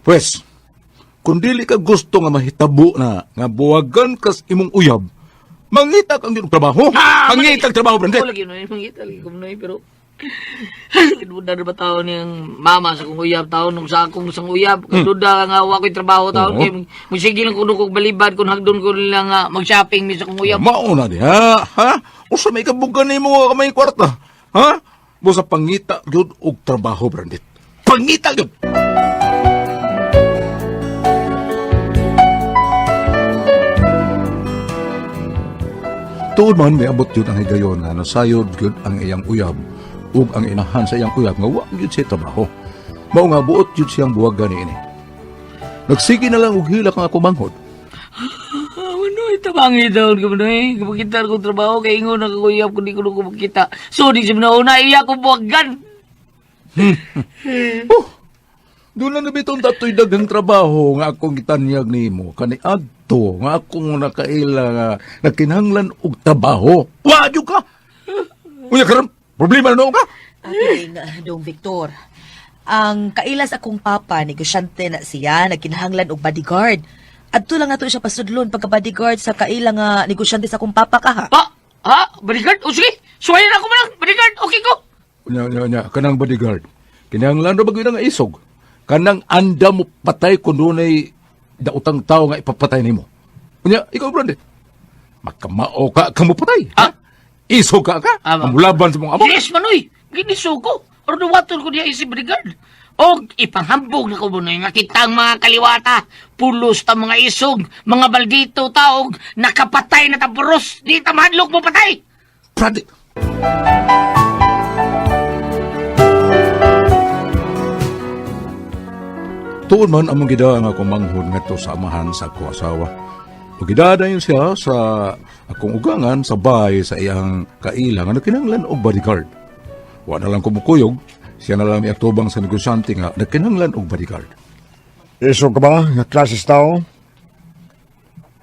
Pwes, kung dili ka gusto nga mahitabo na nga buwagan kas imong uyab, mangita kang ginong trabaho. Mangita kang trabaho, Brandit. Ako lagi noy, mangita lagi ko noy, pero duda na ba taon niyang mama sa kong uyab taon nung sa akong sang uyab duda nga wa ko'y trabaho taon Oo. kay musige lang kuno kog balibad kun hagdon ko nila nga mag-shopping mi sa kong uyab. Mauna diha, ha? Usa may kabugan nimo nga may kwarta, ha? Busa pangita gyud og trabaho, Brandit. Pangita gyud. Tuod man may abot gyud ang higayon nga nasayod gyud ang iyang uyab ug ang inahan sa iyang uyab nga wa gyud siya trabaho. Mao nga buot gyud siyang buwagan niini. Nagsige na lang og hilak ang ako manghod. Ah, manoy, tabangi daw ko manoy. Kapagkita ko trabaho kay ingon na kong uyab kun di ko ko makita. So di sa una iya ko buwagan. Oh, doon na nabitong dato'y daghang trabaho nga akong gitanyag nimo kaniadto nga akong nakaila nga nagkinahanglan og trabaho. Wa jud ka. Unya karon problema na noon ka. Ating Dong Victor. Ang kailas akong papa, negosyante na siya, nagkinahanglan og bodyguard. Adto lang nato siya pasudlon pagka bodyguard sa kaila nga negosyante sa akong papa ka ha. Ha? Ha? Bodyguard? O sige, suwayan ako man lang. Bodyguard, okay ko. Unya unya unya kanang bodyguard. Kinahanglan ra ba gyud nga isog? Kanang anda mo patay kun dunay daotang tawo nga ipapatay nimo. Unya ikaw brande. Makamao ka kamo patay. Ah? Isog ka ka. Ah, ma- Amulaban sa mong amo. Yes, manoy. Giniso ko. Pero duwaton ko diya isip bodyguard. Og ipanghambog na ko manoy nga kitang mga kaliwata, pulos ta mga isog, mga baldito taog, nakapatay na tapuros, di ta mahadlok mo patay. Brande. Tuon man among gida nga akong manghod ngadto sa amahan sa akong asawa. Ug gida dayon siya sa akong ugangan sa bahay sa iyang kaila nga nagkinahanglan og bodyguard. Wa na lang ko mukuyog, siya na lang miatubang sa negosyante nga nagkinahanglan og bodyguard. Isog ka ba nga klase sa tao?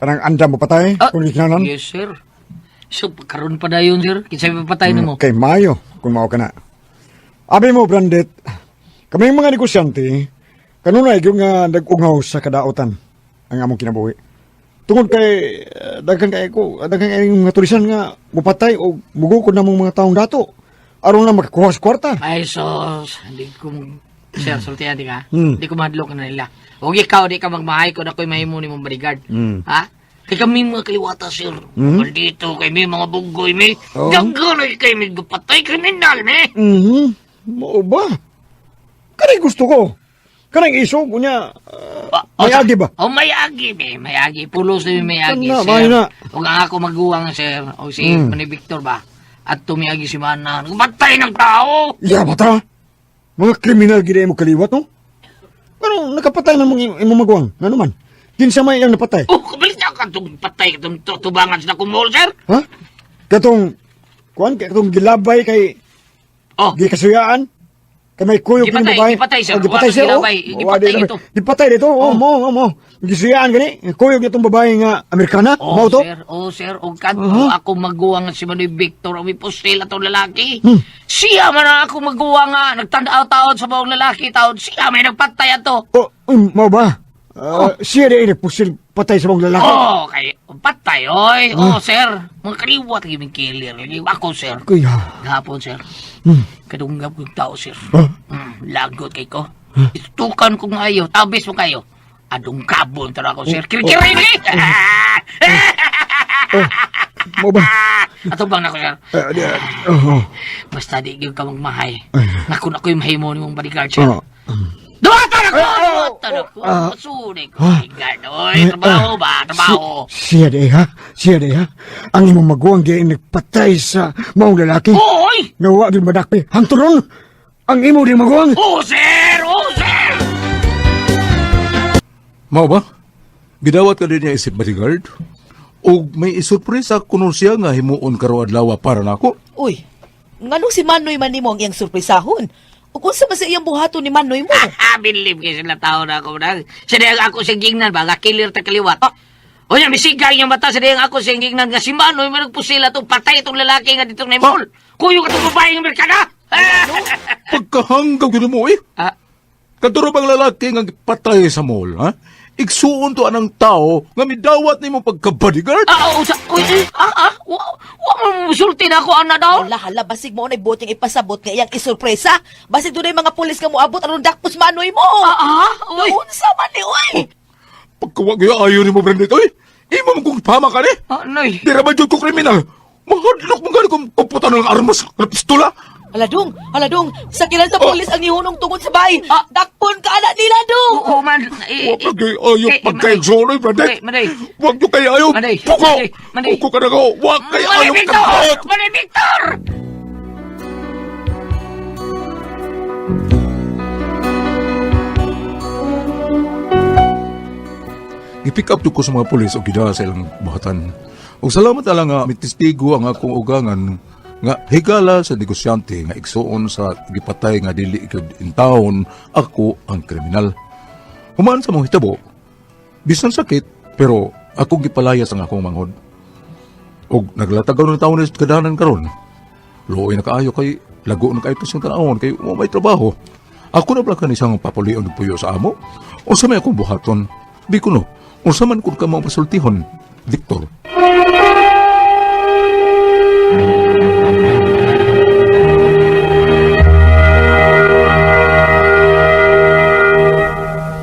Kanang anda mo patay? Ah, kung gikinanan? Yes, sir. So, karon pa dayon, sir. Kinsa may patay nimo? Kay Mayo, kung mao ka na. Abi mo, Brandit, kaming mga negosyante, kanunay yung nga nag-ungaw sa kadaotan ang among kinabuhi. Tungod kay daghan kay ko, daghan kay mga turisan nga mupatay o mugukod na mong mga taong dato aron na makakuha sa kwarta. Ay, sos. Hindi ko... Sir, sultihan di ka. Hmm. Hindi ko mahadlok na nila. Huwag ikaw, di ka magmahay kung ako'y mahimo ni mong bodyguard. Ha? Kay kami mga kaliwata, sir. Maldito, kay mi mga bunggoy, mi. Oh. Daghan kay mi gapatay, kriminal, mi. Mhm. Mao ba? Kanay gusto ko. Kanang isog unya. May agi ba? Oh, may agi, mi. May agi. Pulos na mi, may agi, Kana, sir. may na. Huwag ang ako maguwang, sir. O si Manny Victor ba? At tumiagi si Mana. Patay ng tao! Ya bata. Mga kriminal gid mo kaliwat no? Ano nakapatay na mong imong maguwang? Ngano man? Kinsa may iyang napatay? Oh, kabalik na ka itong patay itong tubangan sa kumol, sir. Ha? Katong kuan kay katong gilabay kay Oh, gikasuyaan? Kay may kuyog Gipatay, kini babae. gipatay, sir. Oh, gipatay Wa sir. Oh. gilabay, Wa, gipatay di na- ito. Gipatay dito. Oh, mo, mo, mo. Gisuyaan gani. Kuyog itong babae nga Amerikana. Oh, Mao to? sir. Oh, sir. O kanto ako maguwang si Manoy Victor. Umi pustil atong lalaki. Siya man ang ako maguwang nga. Nagtanaw taon sa buong lalaki taon. Siya may nagpatay ato. Oh, uy, mao ba? Ah, Siya di pusil patay sa mga lalaki. Oh, kay patay oy. Oh, sir. Mga kaliwat giming killer. Ako, sir. Kuya. Gahapon, sir. Kadunggap kong tao, sir. Huh? Lagot kay ko. Itukan ko ngayo. Tabis mo kayo. Adong kabon tara ko, sir. Kiri-kiri ni! Mao ba? Ato bang nako, sir? Ah, oh, oh. Basta di gyud ka magmahay. Naku na ko'y mahimo ni mong bodyguard, sir. Oh. Duwatan ako! Duwatan ako! Masuri ko, bodyguard. Oy, trabaho ba? Trabaho. Siya di ha? Siya di ha? Ang imong maguwang di ay nagpatay sa maong lalaki. Oy! Nga wa gyud madakpi. Hangturon! Ang imo di maguwang. Oh, sir! Oh, sir! Mao ba? Gidawat ka din niya isip bodyguard? Og may isurpresa kuno siya nga himuon karo adlaw para nako. Uy, nganong si Manoy man nimo ang iyang surpresahon? Ug unsa man sa iyang buhaton ni Manoy mo? Ah, bilib kay sila tao na ako. Na. Sa diyang ako sa gingnan ba? Kilir ta kaliwat. O yan, misigal yung mata sa diyang ako sa gingnan nga si Manoy may nagpusila itong patay itong lalaki nga dito na mall. Kuyo ka itong babae ng Amerikana! Pagkahanggaw gyud mo eh. Ah, Kadto bang lalaki nga gipatay sa mall, ha? Igsuon to anang tao nga midawat nimo pagka-bodyguard? Ah, oh, sa, uy, uy, wa, wa mo musulti na ako, ana daw. Hala, hala, basig mo na buting ipasabot nga iyang isurpresa. Basig dunay mga pulis nga moabot aron dakpos manoy mo. Uy. Unsa man ni uy? Pagkawag ayo nimo Brandit, oy. Imo man kong pama ka ni. Noy. Di ra ba jud ko kriminal? Mahadlok mo gani kung kumputan ng armas ng pistola. Hala dong, hala dong, sa kilan sa pulis ang nihunong tungod sa bay. Ah. Dakpon ka ana nila dong. Oo man. Eh, Wa pa kay ayo eh, pagkaigsoon, oy, Brandit. Maday, Wag nyo kay ayo. Maday, Puko. Maday, Maday. Puko ka na ko. Wag kay Maday, ayo Victor! pagkaot. Maday, Victor! Gipick up ko sa mga pulis og gidala sa ilang buhatan. Og salamat na lang nga may testigo ang akong ugangan nga higala sa negosyante nga igsuon sa gipatay nga dili gyud in town ako ang kriminal. Human sa mga hitabo, bisan sakit pero akong gipalayas ang akong manghod. Og naglatagaw ng taon ni kadanan karon. Luoy na kaayo kay lago na kaayo siyang tanawon kay wa may trabaho. Ako na pala kanisang papulion og puyo sa amo. Unsa may akong buhaton? Di ko no. Unsa man kun ka mao pasultihon, Victor?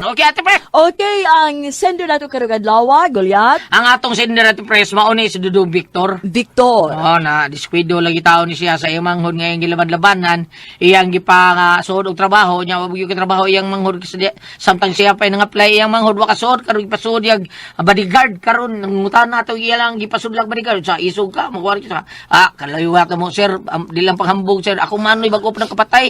Okay, Ate Pre. Okay, ang sender nato karong adlaw, Goliath, Ang atong sender, Ate Pres, mauna si Dudong Victor. Victor. Oo, na diskwido lagi tao ni siya sa iyang manghod ngayong gilaban-labanan. Iyang gipang suod og trabaho niya, wa gyud trabaho iyang manghod kasi samtang siya pa nang-apply iyang manghod wa kasuod karon gipasuod yang bodyguard karon nangutan na to iya lang gipasudlag bodyguard sa isog ka magwari ka sa kalayo ka mo sir, di lang paghambog sir, ako manoy bago pa nagkapatay.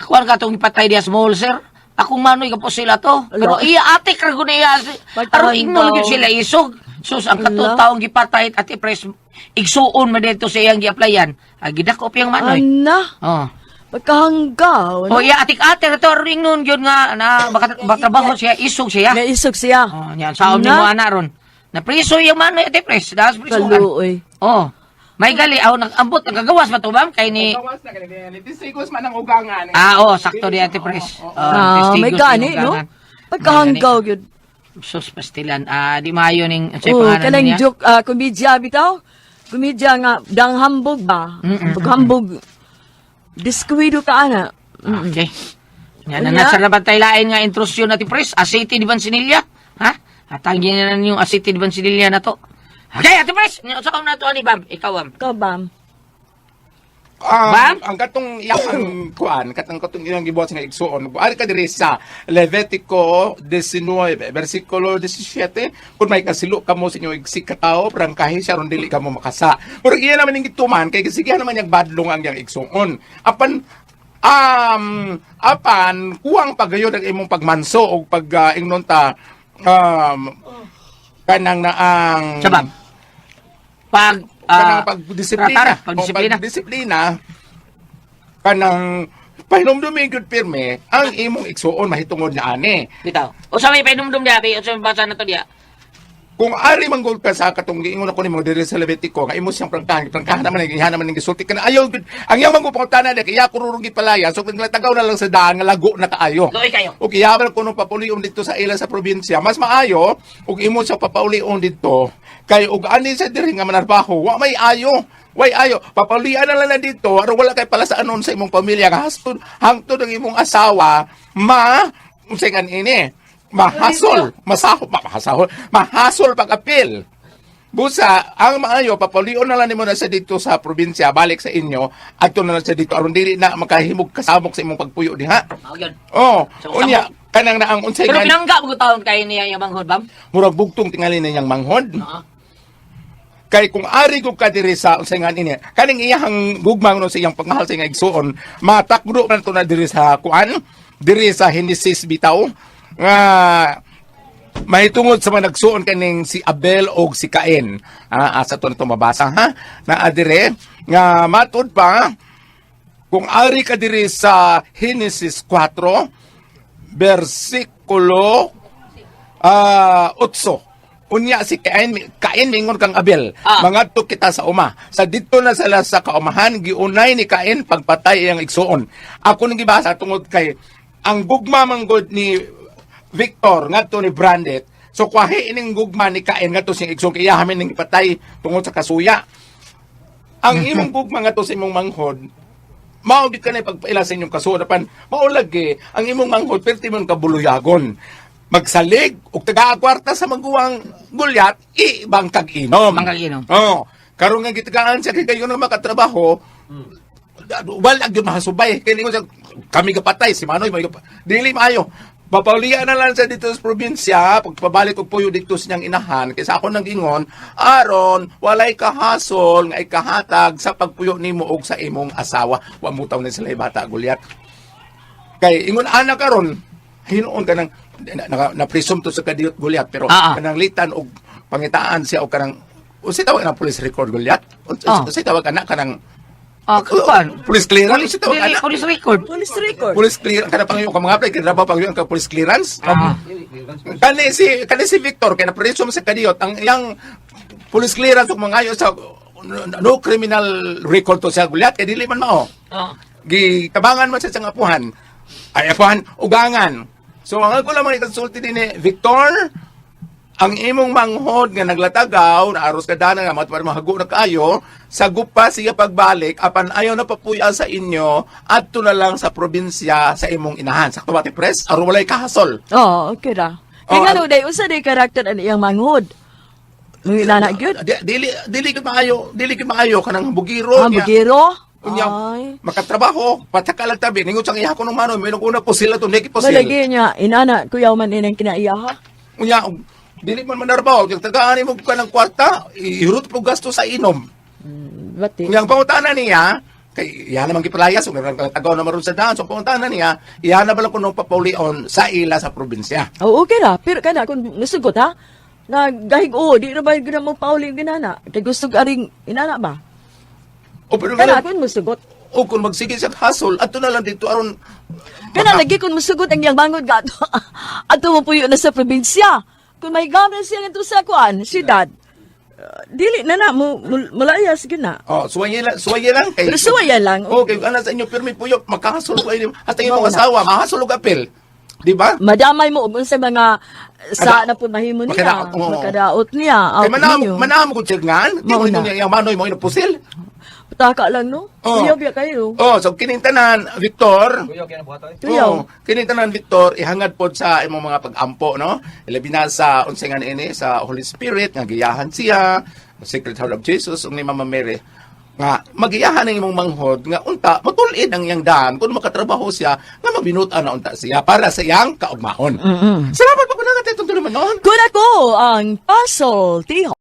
Kuan ka tong gipatay diya small sir. Akong manoy ka po sila to. Pero Ala. iya ate karon iya aron ingnon Pagkahangaw. gyud sila isog. Sus, ang Ala. katong taong gipatay at i-press igsuon man dito sa iyang gi-applyan. Ah, gidako pa yung manoy. Ana, Oh. pagkahanggaw. Oh, iya atik ate to ring nun gyud nga na baka trabaho siya isog siya. Naisog siya. Oh, niyan saon ni Na. mo ana ron. Napriso yung manoy ate press, das priso. Kaluoy. Oh. May gali aw nagambot nagagawas ba to ma'am kay ni Gawas na ganyan. Tistigos man ang ugangan. Oh, sakto di ate press. Oh, Ah, may testigos gani, yung no? ugangan. Pagkahanggaw gyud. Sus pastilan. Ah, di maayo ning unsay Oh, pangalan kanang niya? joke, komedya bitaw. Komedya nga dang hambog ba? Paghambog. Diskuido ka ana. Okay. Yan na Unya. nasa laban tayo lain nga intrusyon natin, pres. Aceite di Bansinilla. Ha? Atangin na yung aceite di Bansinilla na to. Okay, ate pres. Sa na to ani Bam. Ikaw, Bam. Ikaw, Bam. Bam? Ang katong iyang kuan, katong katong iyang gibuhat nga igsuon. Ari ka diri sa Levitico 19, versikulo 17, kung may kasilo kamo sa inyong igsik katao, prangkahi siya ron dili kamo makasa. Pero iya naman yung gituman kay gisigihan naman yung badlong ang iyang igsuon. Apan apan kuwang pagayon ang imong pagmanso o pag ingnon ta kanang na ang Sa Bam. Pag, kanang pagdisiplina. Tara, pagdisiplina. O pagdisiplina kanang pahinumdumi gyud pirme ang imong igsuon mahitungod na ani. Bitaw. O sa may painumdum diya, o sa may basa na to diya. Kung ari manggol ka sa katong giingon ako nimo diri sa Levitico nga imo siyang prangkahan, prangkahan naman iha naman ning gisulti ka na ayaw gyud. Ang iyang mangupangutana na kaya kururong gipalaya so kung tagaw na lang sa daan nga lago na kaayo. Luoy kayo. Ug iyaman kuno papulion dito sa ila sa probinsya, mas maayo ug imo siya papaulion dito kay ug ani sa diri nga manarbaho, wa may ayo. Way ayo, papaulian na lang na dito aron wala kay pala sa anon sa imong pamilya nga hastod hangtod ang imong asawa ma unsay kan ini mahasol, masahol, mahasol, mahasol pag-apil. Busa, ang maayo, papulion na lang nimo na sa dito sa probinsya, balik sa inyo, adto na lang sa dito, aron dili na makahimog kasamok sa imong pagpuyo diha. Mao yun. Oh, So, unya kanang na ang unsay Pero gan pinangga mo taon kayo niya yung manghod, Bam? murag bugtong tingali na niyang manghod. Oo. Kay kung ari ko ka diri sa unsay nga ini, kaning iyang gugma no sa iyang pagmahal sa iyang igsuon, matakdo man to na diri sa kuan, diri sa Genesis bitaw nga mahitungod sa mga nagsuon kaning si Abel og si Cain. Asa to na to mabasa ha? Naa dire nga matud pa kung ari ka diri sa Genesis 4 bersikulo 8. Unya si Cain, Cain mingon kang Abel, mangadto kita sa uma. Sa didto na sila sa kaumahan, giunay ni Cain pagpatay iyang igsuon. Ako ning gibasa tungod kay Ang gugma manggod ni Victor ngadto ni Brandit. So kwahi ining gugma ni Kain ngadto sing igsoon kay iya ning ipatay tungod sa kasuya. Ang imong gugma ngadto sa imong manghod, mao gid ka na pagpaila sa inyong kasuod, apan mao lagi ang imong manghod perti man kabuluyagon. Magsalig og tagaa kwarta sa maguwang gulyat, ibangkag inom. Bangkag inom. Oh, karon nga gitagaan siya kay kayo nga makatrabaho, wala gyud mahasubay kay ningon siya, kami gapatay si Manoy may dili maayo. Papaulian na lang siya dito sa probinsya pagpabalik og puyo dito sa niyang inahan kaysa ako nang ingon aron walay kahasol nga ikahatag sa pagpuyo nimo og sa imong asawa. Wa mo taw na sila bata, gulyat, kay ingon ana karon hinuon kanang na, na, na presume to sa kadiyot, gulyat, pero kanang litan og pangitaan siya og kanang unsay tawag ng police record, gulyat? Unsay tawag ana kanang Kuan. Police clearance, unsay tawag Dili, ana? police record. Police record. Police clearance kana pangyo ka mga apply kay trabaho pangyo ka police clearance. Kani si Victor kay na presume sa kadiyot, ang iyang police clearance ug mangayo sa no criminal record to siya, gulyat, kay dili man mao. Gitabangan man siya sa apuhan. Ay, apuhan, ugangan. So ang ako lang mga ikonsulti din ni Victor, ang imong manghod nga naglatagaw, na aros ka dana nga matwar mahago na kaayo, sagupa siya pagbalik, apan ayaw na papuya sa inyo, adto na lang sa probinsya sa imong inahan. Sakto ba, Te Pres? Aron walay kahasol. Oh, okay ra. Kay Oh, ngano day unsa day karakter ani iyang manghod? Mga inana gyud. Dili gyud maayo, dili gyud maayo kanang bugiro. Ah, bugiro? Unya, Ay. makatrabaho, pataka lang tabi. Ningon sang iya ko nung manoy, may una pusil to, neki pusil. Malagi niya inana kuyaw man inang kinaiya ha. Unya, dili man manarbaho, yung tagaan mo ka ng kwarta, ihurot po gasto sa inom. Bati. Unya, ang pangutana niya, kay iya naman gipalayas, ug naman tagaw na maron sa daan, so ang pangutana niya, iya na ba lang kuno papaulion sa ila sa probinsya. Oh, okay ra. Pero kana kung nasugot ha. Na gahig o, di ra ba gud mo pauli ang inana? Kay gusto ka aring inana ba? O pero Kana kana, kung musugot. o kung magsige siya hasol, adto na lang dito aron Kana lagi kung musugot ang iyang bangod gato. Ato mo puyo na sa probinsya. Kung may gamit siya ngadto sa kuan, syudad. Dili na na mo mulayas gyud na. Oh, suwaye lang, suwaye lang kay. Pero suwayan lang. Okay, ana sa inyo pirmi puyo, makahasol ko ini. Hasta imong Mao na. asawa, mahasol og apel. Di ba? Madamay mo og unsay mga sa Kada- na pud mahimo niya. Makadaot, oo. Makadaot niya. Kay Out manam niyo. manam ko tiyag ngan, di Mao mo na. niya iyang manoy mo ina pusil. Pataka lang no. Oh. Kuyaw biya kayo. Oh, so kinintanan Victor. Kuyaw. Oh, kinintanan Victor, ihangad pod sa imong mga pag-ampo, no? Ilabi na sa unsay nga niini sa Holy Spirit nga giyahan siya, Sacred Heart of Jesus ug ni Mama Mary nga magiyahan ang imong manghod nga unta matul-id ang iyang daan kung makatrabaho siya nga mabinutan na unta siya para sa iyang kaugmaon. Salamat po nga itong tuluman noon. Kun ako ang Puzzle Tiho.